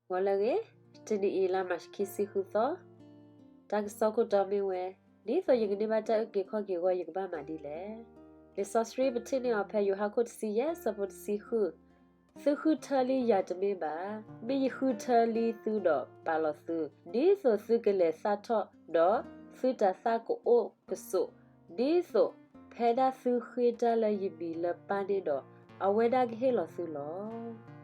ဂီၤလၢအဂ့ၤ, တနံၤအံၤ လါမၢ်ၡး ခံဆံဃုသီ, တၢ်ကစီၣ်ခိၣ်တီမ့ၢ်ဝဲ, ဒ်သိးယကန့ၢ်ဘၣ်တၢ်အုၣ်က့ၤခီၣ်က့ၤအဂီၢ် ယကဘၣ်မၤဒ်လဲၣ်. လံာ်စီဆှံပထံၣ်န့ၢ်အီၤဖဲယိၤဟၣ်ခိၣ်တဆံယဲၢ် ဆၢဖိတဆံဃု, သုဃုထၢလံယၤတမ့ၢ်ဘၣ်, မ့ၢ်ယဃုထၢလံသုဒီးပာ်လီၤသု, ဒ်သိးသုကလဲၤသၣ်ထီၣ်, ဒီးသုတၤသၣ်ကအိၣ်ကဆိး, ဒ်သိးဖဲဒၣ်သုဃ့တၢ်လၢယမံၤလၢပၢ်န့ၣ်ဒီး, အဝဲဒၣ်ကဟ့ၣ်လီၤသုလီၤ.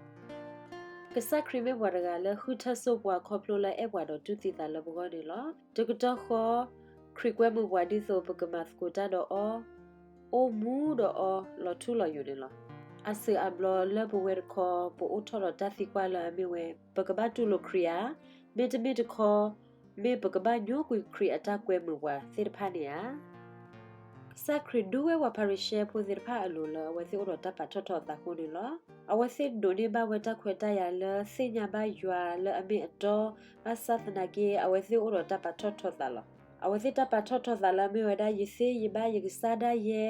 ကစၢ်ခရံာ်မ့ၢ်ပှၤတဂၤလၢဃုထၢစိပှၤခီဖျိလၢအဲၣ်ပှၤဒီးတူၢ်သံသးလၢပဂီၢ်န့ၣ်လီၤ. တကတီၢ်ဃီ, ခရံာ်ကွဲမုာ်ပှၤဒ်သိးပကမၤသကိးတၢ်ဒီးအီၤ, အိၣ်မူဒီးအီၤလီၤထူလီၤယိာ်န့ၣ်လီၤ. အစှၤအဘျီလၢပဝဲတခီ, ပအိၣ်ထီၣ်ဒီးတၢ်သံကွၢ်လၢအမ့ၢ်ဝဲ, ပကဘၣ်တူၢ်လိာ်ခရံာ်ဧါ, မ့တမ့ၢ်တခီ, မ့ၢ်ပကဘၣ်ညိကွံာ်ခရံာ်အတၢ်ကွဲမုာ်ပှၤသ့ၣ်တဖၣ်န့ၣ်ဧါ. ကစၢ်ခရံာ်ဒုးဝဲပှၤဖၤရံၤၡဲဖိသ့ၣ်တဖၣ်အလိၤလၢအဝဲသ့ၣ်အိၣ်ဒီးတၢ်ပာ်ထီၣ်ထီသးအဃိန့ၣ်လီၤ. အဝဲသ့ၣ်ဒိးန့ၢ်ဘၣ်ဝဲတၢ်ခွဲးတၢ်ယာ်လၢသ့ၣ်ညါဘၣ်ယွၤလၢအမ့ၢ်အတီ, ဘၣ်ဆၣ်သနာ်က့ အဝဲသ့ၣ်အိၣ်ဒီးတၢ်ပာ်ထီၣ်ထီသးလီၤ. အဝဲသ့ၣ်တၢ်ပာ်ထီၣ်ထီသးလၢအမ့ၢ်ဝဲဒၣ် ယသ့ယဘၣ် ယကစၢ်ဒၣ်ယဲ,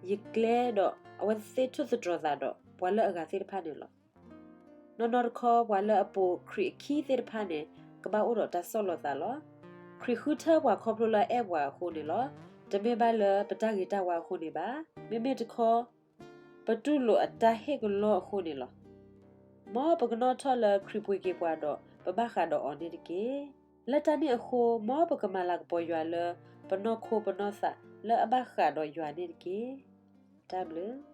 ယကျဲဒီး အဝဲသ့ၣ်ထိၣ်သတြီၤသးဒီးပှၤလၢအဂၤသ့ၣ်တဖၣ်န့ၣ်လီၤ. နီၢ်နီၢ်တခီ ပှၤလၢအပိာ်ခရံာ်အခံသ့ၣ်တဖၣ်န့ၣ် ကဘၣ်အိၣ်ဒီးတၢ်ဆီၣ်လီၤသးလီၤ. ခရံာ်ဃုထၢပှၤခီဖျိလၢအအဲၣ်ပှၤအဃိန့ၣ်လီၤ. တမ့ၢ်ဘၣ်လၢပတၢ်ဂ့ၤတၢ်ဝါအဃိန့ၣ်ဘၣ်. မ့မ့ၢ်တခီ ပတူၢ်လိာ်အတၢ်ဟ့ၣ်ကလီအဃိန့ၣ်လီၤ. မ်ပကနီၣ်ထီၣ်လၢခရံာ်ပှ့ၤက့ၤပှၤဒီး ပဘၣ်ဃးဒီးအီၤန့ၣ်တက့ၢ်. လၢတၢ်န့ၣ်အဃိ, မ်ပကမၤလၤကပီၤယွၤလၢ ပနီၢ်ခိပနီၢ်သးလၢအဘၣ်ဃးဒီးယွၤန့ၣ်တက့ၢ်. တၢ်ဘျုး